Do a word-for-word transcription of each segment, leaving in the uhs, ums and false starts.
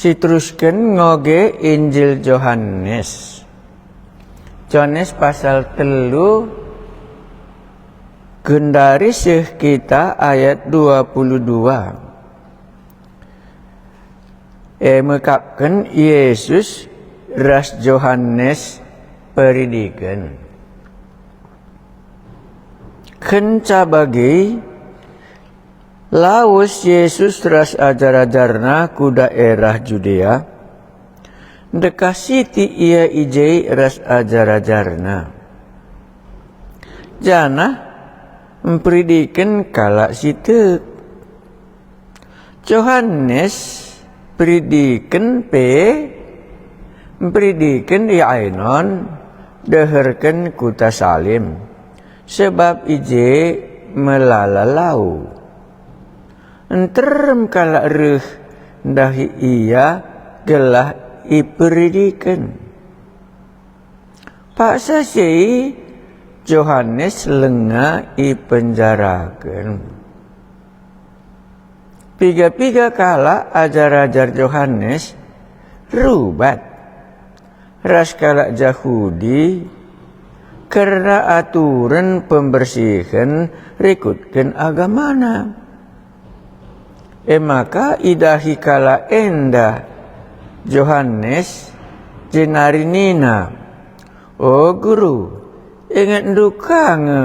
Siterusken ngoge Injil Johanes. Johanes pasal telu, gendari seh kita ayat dua puluh dua. E mekapken Yesus ras Johanes Peridiken. Kenca bage, lawes Jesus ras ajar-ajarNa ku daerah Judea. Ndekah sitik Ia i je ras ajar-ajarNa, janah mperidiken kalak si tek. Johanes Peridiken pe mperidiken i Ainon deherken kuta Salim, sebab i je melala lau. Nterem kalak reh ndahi Ia gelah iperidiken. Paksa si e, Johanes langa ipenjaraken. Piga-piga kalak ajar-ajar Johanes rubat ras kalak Jahudi kerna aturen pembersihen rikutken agamana. E maka idahi kalak enda Johanes, jenari nina, "O Guru, ingetndu ka nge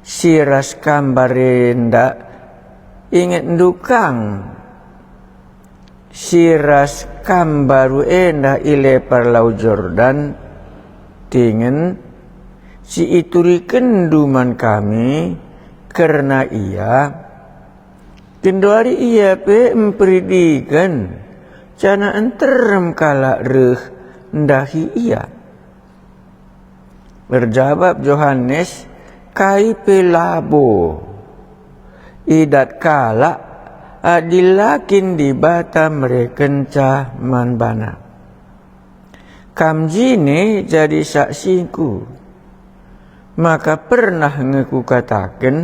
si ras kambar enda, ingetndu ka nge si ras kam baru enda i lepar Lau Jordan, dingen si ituririkenndu man kami kerna Ia?" Genduari Ia pe mperidiken, janah nterem kalak reh ndahi Ia. Erjabap Johanes, "Kai pe labo idat kalak adi la kin Dibata merekenca man bana. Kam jine jadi saksingku, maka pernah nge kukataken,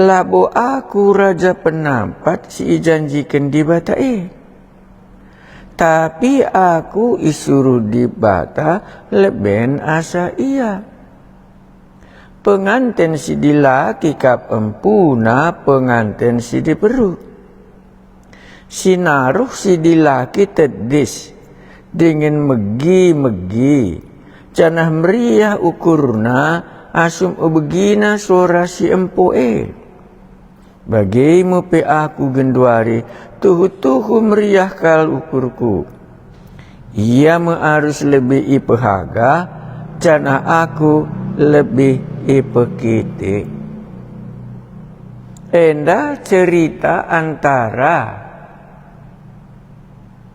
labo aku raja penampat si ijanjiken Dibata e. Tapi aku isuruh Dibata leben asa Ia. Penganten si dilaki kap empuna penganten si diberu. Si naruh si dilaki tedis, dingen megi-megi, janah meriah ukurna asum ibegina sora si empo e. Bage me pe aku genduari, tuhu-tuhu meriah kal ukurku. Ia me arus lebih ipehaga, janah aku lebih ipekitik." Enda cerita antara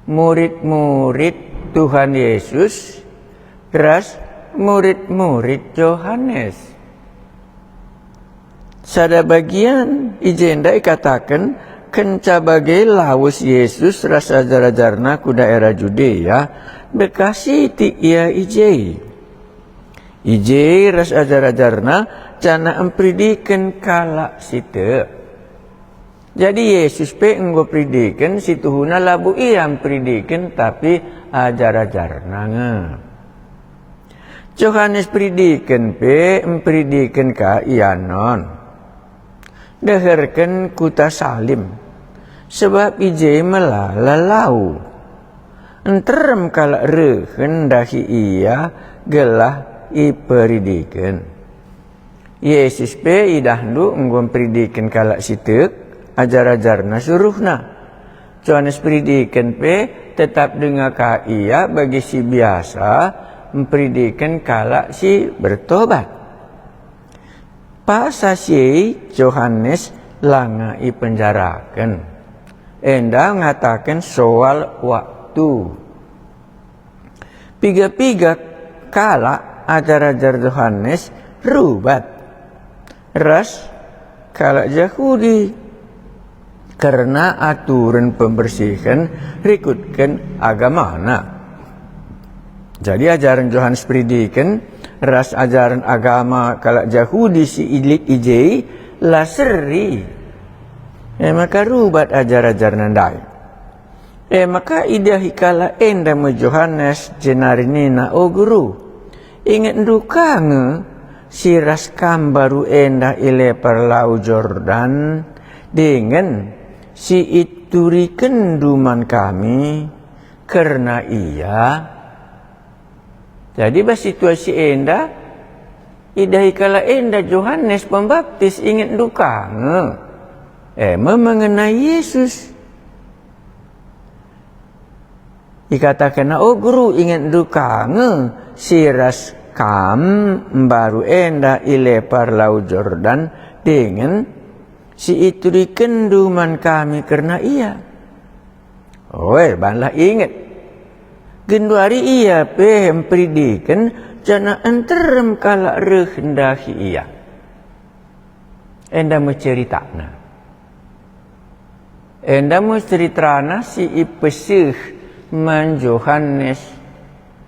murid-murid Tuhan Yesus ras murid-murid Johanes. Sada bagian i jenda ikataken, kenca bage lawes Jesus ras ajar-ajarNa ku daerah Judea, ndekah sitik Ia i je. I je ras ajar-ajarNa janah mperidiken kalak si tek. Jadi Yesus pe enggo peridiken, si tuhuna labo Ia mperidiken, tapi ajar-ajarNa nge. Johanes Peridiken pe mperidiken ka i Ainon, deherken kuta Salim, sebab i je melala lau. Nterem kalak rehen ndahi Ia gelah iperidiken. Yesus pe idahndu enggo mperidiken kalak si tek, ajar-ajarNa suruhNa. Johanes Peridiken pe tetap denga ka ia bagi si biasa mperidiken kalak si bertobat. Paksa si e Johanes langa ipenjaraken. Enda ngataken soal waktu. Piga-piga kalak ajar-ajar Johanes rubat ras kalak Jahudi kerna aturen pembersihen rikutken agamana. Jadi ajaren Johanes Peridiken ras ajaren agama kalak Jahudi si lit i je la seri. E maka rubat ajar-ajarna ndai. E maka idahi kalak enda me Johanes, jenari nina, "O Guru, ingetndu ka nge si ras Kam mbaru enda i lepar Lau Jordan, dingen si iturikenndu man kami kerna Ia?" Jadi bas situasi enda, idahi kalak enda Johanes Pembaptis, ingetndu ka nge? E me mengenai Yesus. Ikatakenna, "O Guru, ingetndu ka nge si ras Kam mbaru enda i lepar Lau Jordan, dingen si iturikenndu man kami kerna Ia?" Oe, banlah inget. Genduari Ia pe mperidiken, janah nterem kalak reh ndahi Ia. Enda me ceritana. Enda me ceritana si ipeseh man Johanes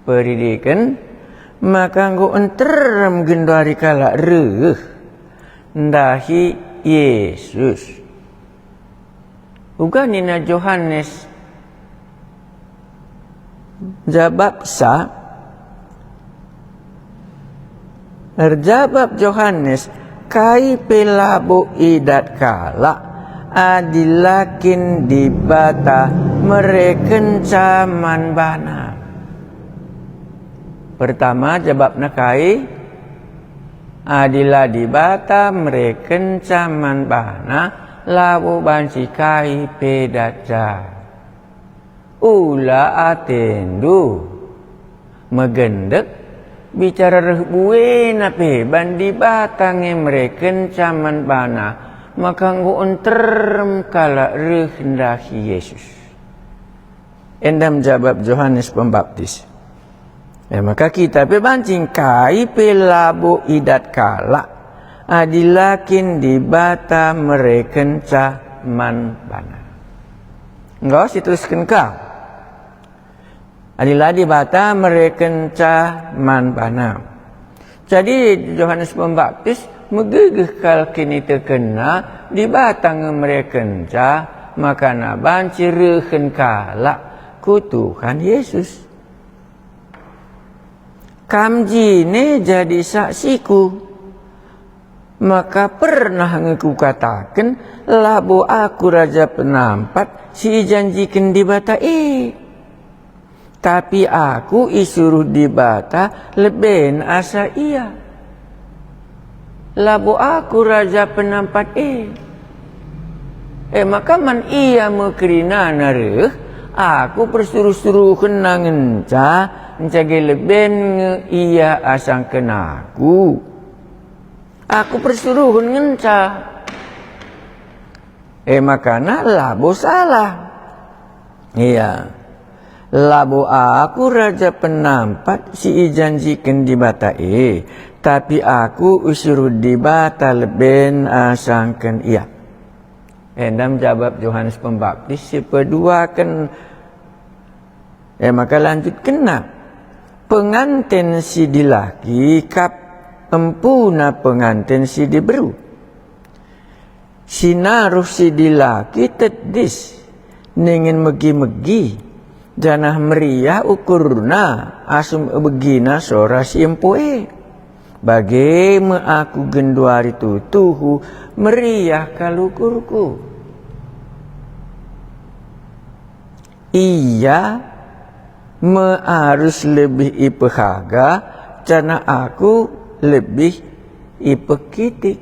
Peridiken, maka enggo nterem genduari kalak reh ndahi Yesus. Uga nina Johanes, jabapsa, erjabap Johanes, "Kai pe labo idat kalak, adi la kin Dibata merekenca man bana." Pertama, jabapna kai? Adi la Dibata merekenca man bana, labo banci kai pe dat ja. Ula atendu megendek, bicara reh buena pe ban Dibata nge merekenca man bana, maka enggo nterem kalak reh ndahi Yesus. Enda me jabap Johanes Pembaptis. E maka kita pe banci, kai pe labo idat kalak, adi la kin Dibata merekenca man bana. Enggo siterusken ka. Adi la Dibata merekenca man bana. Jadi Johanes Pembaptis megegeh kal kinitekenna Dibata nge merekenca, makana banci rehen kalak ku Tuhan Yesus. Kam jine jadi saksiku, maka pernah nge kukataken, labo aku raja penampat si ijanjiken Dibata e. Tapi aku isuruh Dibata leben asa Ia. Labo aku raja penampat e. E maka man Ia me kerinana reh, aku persuruh-suruhenNa ngenca, nca ge leben nge Ia asangken aku. Aku persuruhen ngenca. E makana labo salah. Iya. Labo aku raja penampat si ijanjiken Dibata e, tapi aku isuruh Dibata leben asangken Ia. Enda me jabap Johanes Pembaptis si peduaken. E maka lanjutkenna, penganten si dilaki kap empuna penganten si diberu. Si naruh si dilaki tedis, ningen megi-megi, janah meriah ukurna asum ibegina sora si empo e. Bage me aku genduari tuhu meriah kal ukurku. Ia me arus lebih ipehaga, janah aku lebih ipekitik.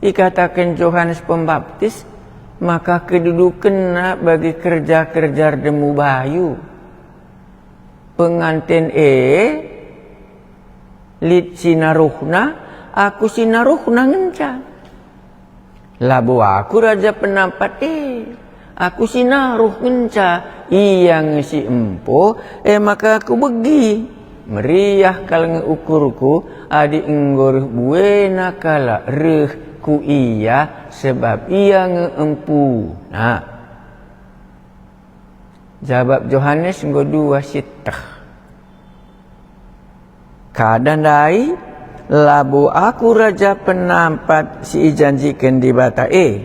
Ikataken Johanes Pembaptis, maka kedudukenna bagi kerja-kerja erdemu bayu. Penganten e lit si naruhna, aku si naruhna ngenca. Labo aku raja penampat e, aku si naruh ngenca, ia nge si empo, e maka aku begi. Meriah kal nge ukurku, adi enggo reh buena kalak reh ku ia, sebab ia nge empuna. Jabap Johanes enggo dua sieteh. Kada ndai, labo aku raja penampat si ijanjiken Dibata e.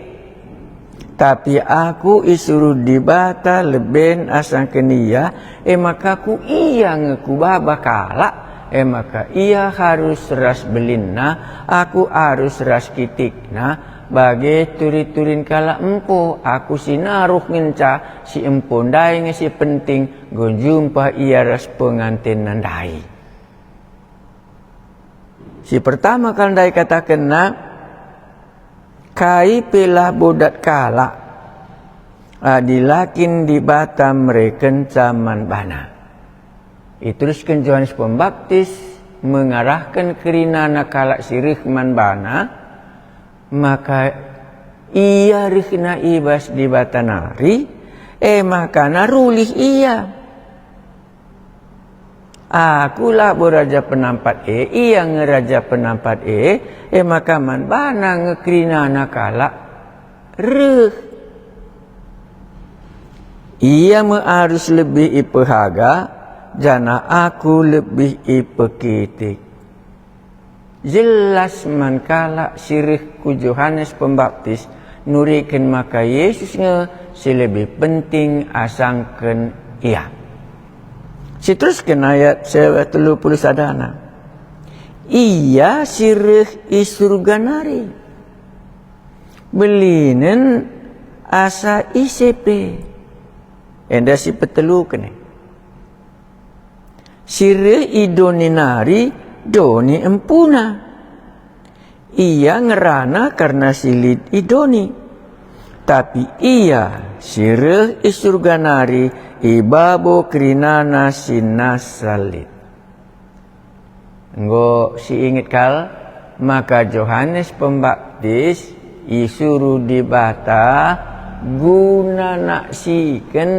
Tapi aku isuruh Dibata leben asangken ia, e maka ku ia nge kubaba kalak, e maka ia harus ras belinna, aku arus ras kitikna, bage turi-turin kalak empo, aku si naruh ngenca, si empo ndai nge si penting, enggo njumpah ia ras pengantenna ndai. Si pertama kal ndai katakenna, kai pe labo dat kalak, adi la kin Dibata merekenca man bana. Iterusken Johanes Pembaptis mengarahken kerinana kalak si reh man bana, maka ia rehna i bas Dibata nari, e maka narulih ia. Aku labo raja penampat e, ia nge raja penampat e, e maka man bana nge kerinana kalak reh. Ia me arus lebih ipehaga, janah aku lebih ipekitik. Jelas man kalak si reh ku Johanes Pembaptis nuriken maka Yesus nge si lebih penting asangken ia. Siterusken ayat telu puluh sadana. Ia si reh i Surga nari, belinen asa ise pe. Enda si peteluken e. Si reh i doni nari doni empuna. Ia ngerana kerna si lit i doni. Tapi ia si reh i Surga nari ibabo kerinana si nasa lit. Enggo si inget kal maka Johanes Pembaptis isuruh Dibata guna naksiken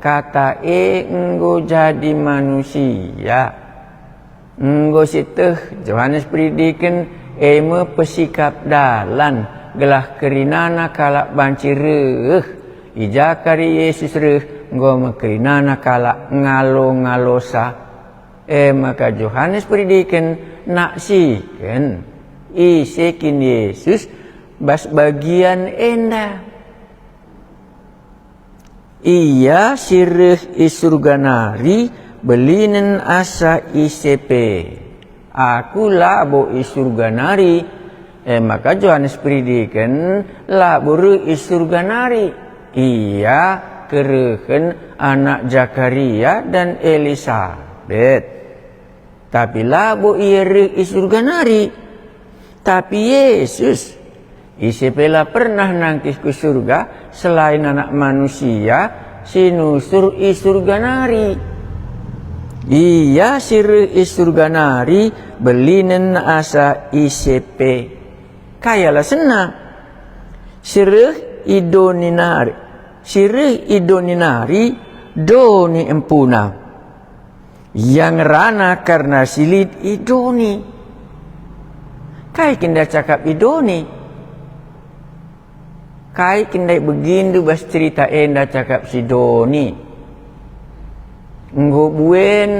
Kata e enggo jadi manusia. Enggo sieteh Johanes Peridiken e me pesikap dalan gelah kerinana kalak banci reh. I ja kari Yesus reh enggo me kerinana kalak ngalo-ngalosa. E maka Johanes Peridiken naksiken ise kin Yesus bas bagian enda. Ia si reh i Surga nari belinen asa ise pe. Aku labo i Surga nari, e maka Johanes Peridiken labo reh i Surga nari. Ia kerehen anak Jakaria dan Elisabet. Tapi labo ia reh i Surga nari. Tapi Yesus, ise pe la pernah nangkih ku Surga selain Anak Manusia si nusur i Surga nari. Ia si reh i Surga nari belinen asa ise pe. Kai alasenna? Si reh i doni nari, si reh i doni nari doni empuna. Ia ngerana kerna si lit i doni. Kai kin ndai cakap i doni? Kai kin ndai begindu bas cerita enda cakap si doni? Enggo buen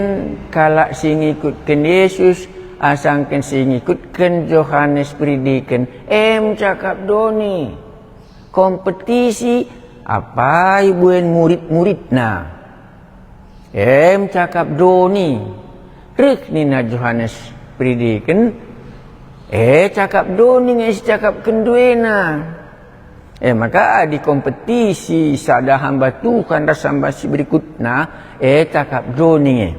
kalak si ngikutken Yesus asangken si ngikutken Johanes Peridiken, em cakap doni. Kompetisi apai buen murid-muridna. Em cakap doni. Reh nina Johanes Peridiken, e cakap doni nge si cakap kenduena. E maka adi kompetisi sada hamba Tuhan ras hamba si berikutna, e cakap doni nge.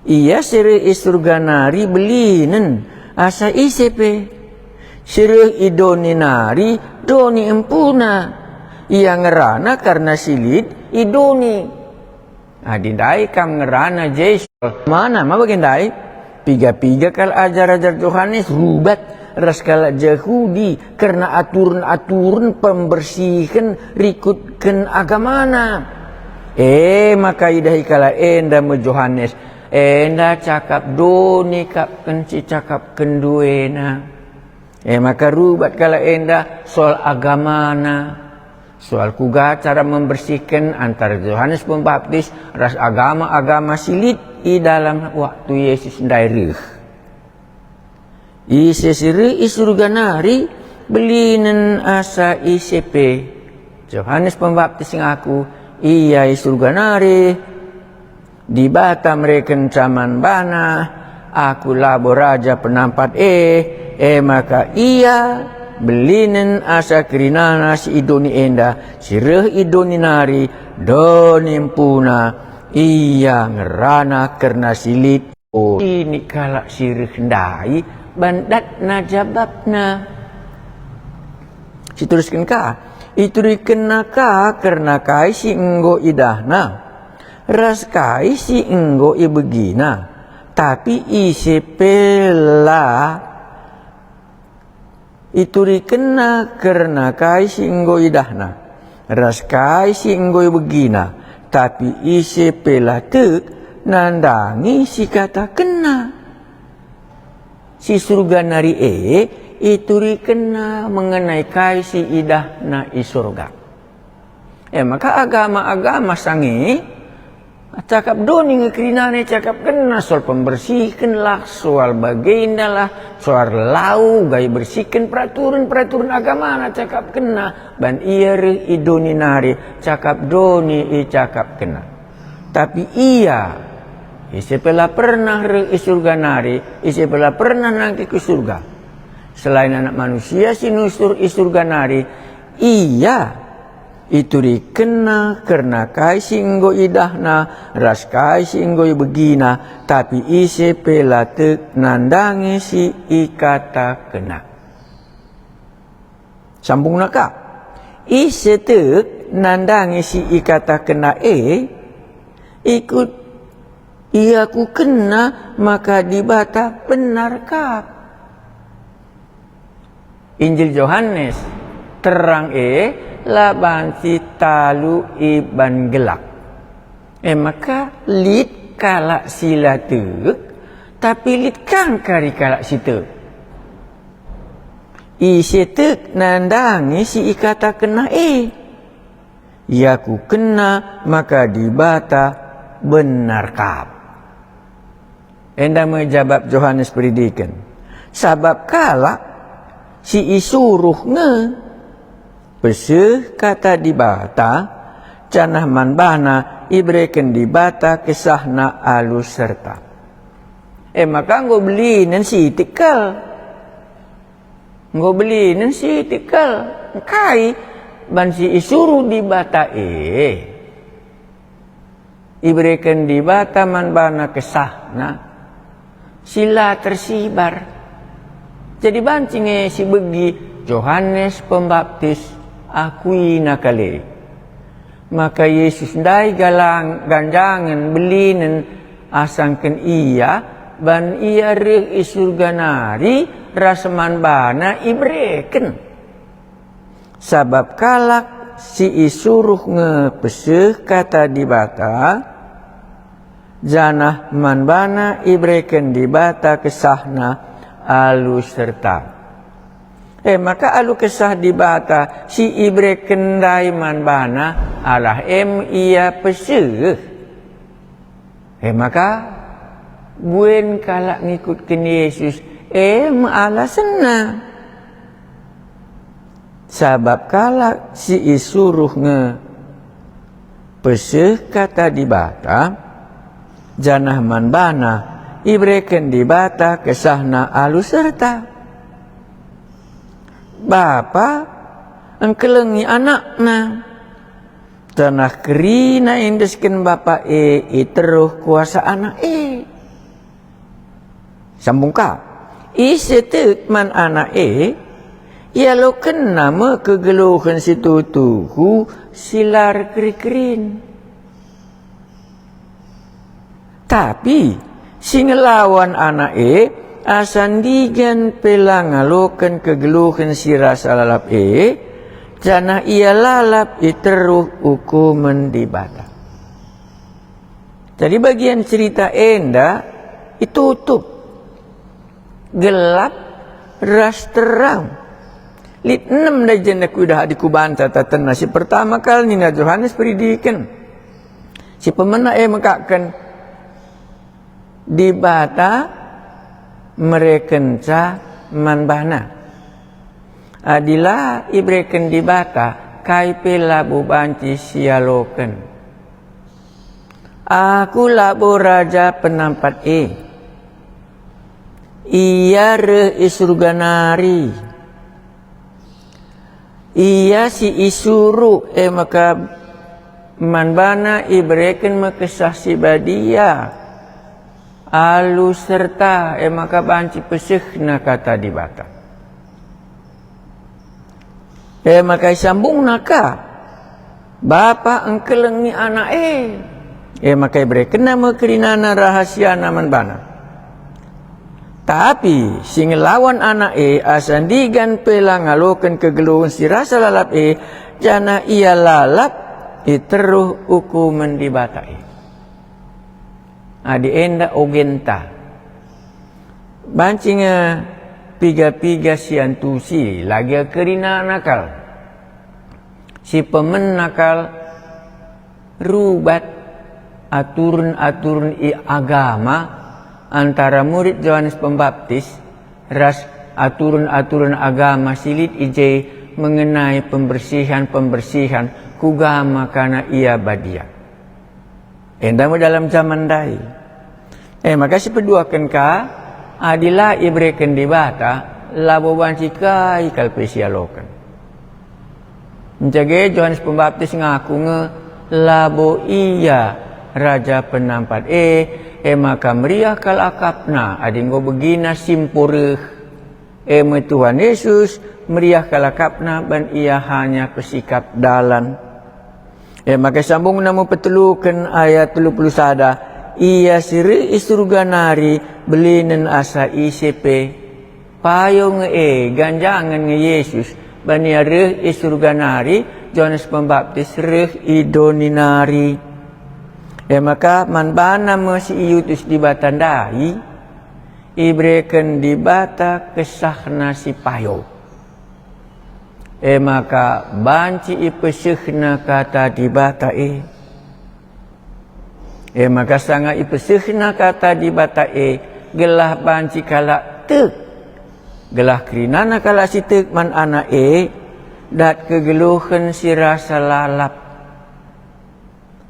Ia si reh i Surga nari belinen asa ise pe. Si reh i doni nari doni empuna. Ia ngerana kerna si lit i doni. Adi ndai kam ngerana Jesus, mana ma bage ndai? Piga-piga kal ajar-ajar Johanes rubat ras kalak Jahudi kerna aturen-aturen pembersihen rikutken agamana. E maka idahi kalak enda me Johanes, enda cakap doni kap ken si cakap kenduena. E maka rubat kalak enda soal agamana, soal kuga cara membersihken antara Johanes Pembaptis ras agama-agama si lit i dalam waktu Yesus ndai reh. Ise si reh i Surga nari belinen asa ise pe. Johanes Pembaptis ngaku, ia i Surga nari. Dibata mereken man bana, "Aku labo raja penampat e," e maka ia belinen asa kerinana si i doni enda, si reh i doni nari, doni empuna, ia ngerana kerna si lit. O, ini kalak si reh ndai bandatna jabapna. Siterusken ka, iturikenna ka kerna kai si enggo idahna, ras kai si enggo ibegina, tapi ise pe la iturikenna kerna kai si enggo idahna, ras kai si enggo ibegina, tapi ise pe la tek nandangi si ikatakenna. Si Surga nari e iturikenna mengenai kai si idahna i Surga. E maka agama-agama sange, cakap doni nge kerinana icakapkenna, soal pembersihken lah, soal bagenda lah, soal lau, gaya bersihken peraturen-peraturen agamana cakapkenna, ban ia reh i doni nari, cakap doni icakapkenna. Tapi ia, ise pe la pernah reh i Surga nari, ise pe la pernah nangkih ku Surga. Selain Anak Manusia si nusur i Surga nari, ia iturikenna kerna kai si enggo idahna ras kai si enggo ibegina, tapi ise pe la tek nandangi si ikatakenna. Sambungna ka, ise tek nandangi si ikatakenna e, ikut iakukenna maka Dibata benar kap. Injil Johanes, terang e la banci talu iban gelak. E maka lit kalak si la tek, tapi lit ka kari kalak si tek. Ise tek nandangi si ikatakenna e, iakukenna maka Dibata benar kap. Enda me jabap Johanes Peridiken, sabap kalak si isuruh nge peseh kata Dibata, janah man bana ibereken Dibata kesahna alu serta. E maka enggo belinen sitik kal. Enggo belinen sitik kal. Engkai banci isuruh Dibata e? Ibereken Dibata man bana kesahna si la tersibar. Jadi banci nge sibegi Johanes Pembaptis akuina kal e. Maka Yesus ndai galang, ganjangen, belinen asangken ia, ban ia reh i Surga nari ras man bana ibereken. Sabap kalak si isuruh nge peseh kata Dibata, janah man bana ibereken Dibata kesahna alu serta. E maka alu kesah Dibata si ibereken ndai man bana, arah e me ia peseh. E maka, buen kalak ngikutken Yesus, e me alasenna. Sabap kalak si isuruh nge peseh kata Dibata, janah man bana ibereken Dibata kesahna alu serta. Bapa engkelengi anakna, janah kerina iendesken bapa e i teruh kuasa anak e. Sambung ka, ise tek man anak e, ialokenna me kegeluhen si tuhu-tuhu si la erkeri-kerin. Tapi si ngelawan anak e, asa ndigan pe la ngaloken kegeluhen si rasa lalap e, janah ia lalap i teruh ukumen Dibata. Jadi bagian cerita enda itutup, gelap ras terang. Lit enem ndai jenda kuidah adi kubanta tatenna. Si pertama kal nina Johanes Peridiken. Si pemena e mekakken, Dibata merekenca man bana. Adi la ibereken Dibata, kai pe labo banci sialoken. Aku labo raja penampat e. Ia reh i Surga nari. Ia si isuruh, e maka man bana ibereken me Kesah Si Badia alu serta, e maka banci pesehna Kata Dibata. E maka isambungna ka, Bapa engkelengi Anak e, e maka iberekenna me kerinana rahasiana man bana. Tapi si ngelawan Anak e, asa ndigan pe la ngaloken kegeluhen si rasa lalap e, janah ia lalap i teruh ukumen Dibata e. Adi enda ogenta, banci nge piga-piga si antusi, lagi kerinana kal. Si pemena kal rubat aturen-aturen i agama antara murid Johanes Pembaptis ras aturen-aturen agama si lit i je mengenai pembersihan-pembersihan, kuga makana ia badia. Enda me dalam jaman ndai. E maka sipeduaken ka, adi la ibereken Dibata, labo banci kai kal pe sialoken. Nca ge Johanes Pembaptis ngaku nge labo ia raja penampat e, e maka meriah kal akapna adi enggo begina si empo reh. E me Tuhan Yesus, meriah kal akapna ban ia hanya pesikap dalan. E maka sambungna me peteluken ayat telu puluh sada, ia si reh i Surga nari belinen asa ise pe. Payo nge e, ganjangen nge Yesus, ban ia reh i Surga nari, Johanes Pembaptis reh i doni nari. E maka man bana me si iutus Dibata ndai, ibereken Dibata kesahna si payo. E maka banci ipesehna Kata Dibata e. E maka sanga ipesehna Kata Dibata e, gelah banci kalak tek, gelah kerinana kalak si tek man Anak e, dat kegeluhen si rasa lalap.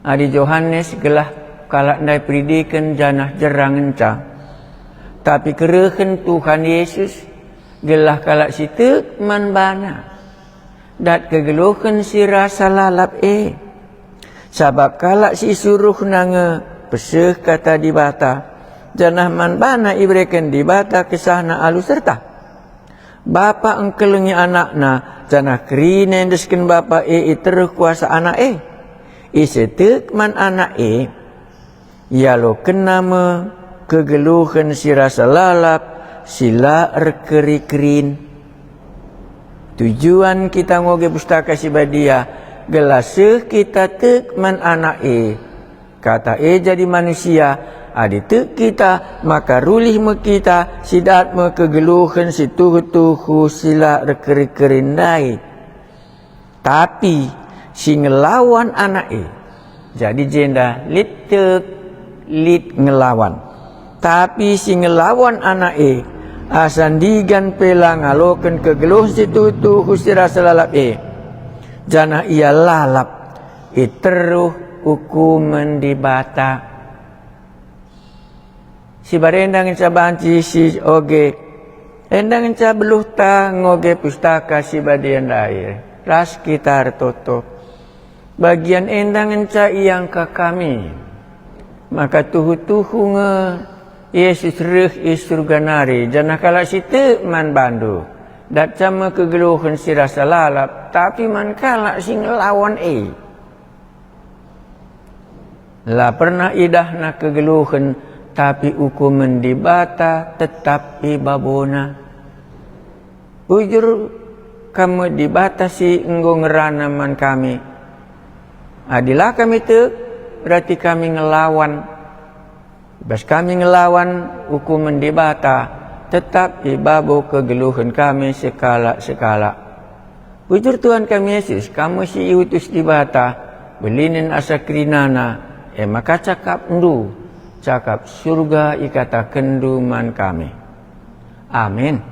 Adi Johanes gelah kalak ndai peridiken janah jera ngenca. Tapi kerehen Tuhan Yesus gelah kalak si tek man baNa, dat kegeluhen si rasa lalap e. Sabap kalak si isuruhNa nge peseh Kata Dibata, janah man baNa ibereken Dibata kesahNa alu serta. Bapa engkelengi AnakNa, janah kerina iendesken Bapa e i teruh kuasa Anak e. Ise tek man Anak e, ialokenna me kegeluhen si rasa lalap, si la erkeri-kerin. Tujuan kita ngoge Pustaka Si Badia, gelah seh kita tek man Anak e. Kata e jadi manusia, adi tek kita, maka rulih me kita, si dat me kegeluhen si tuhu-tuhu si la erkeri-keri ndai. Tapi si ngelawan Anak e, jadi jenda lit tek, lit ngelawan. Tapi si ngelawan Anak e, asa ndigan pe la ngaloken kegeluhen si tuhu-tuhu si rasa lalap e, janah ia lalap i teruh ukumen Dibata. Si bage enda ngenca banci si oge, enda ngenca beluhta ngoge Pustaka Si Badia ndai, ras kita ertoto. Bagian enda ngenca iangka kami, maka tuhu-tuhu nge Yesus reh i Surga nari, janah kalak si tek man baNdu, datca me kegeluhen si rasa lalap, tapi man kalak si ngelawan e. La pernah idahna kegeluhen, tapi ukumen Dibata tetap i babona. Bujur Kam me Dibata si enggo ngerana man kami. Adi la kami tek, berarti kami ngelawan. Bas kami ngelawan ukumen Dibata, tetap i babo kegeluhen kami sekalak-sekalak. Bujur Tuhan kami Yesus, Kam me si iutus Dibata, belinen asa kerinana, e maka cakapNdu, cakap Surga ikatakenNdu man kami. Amin.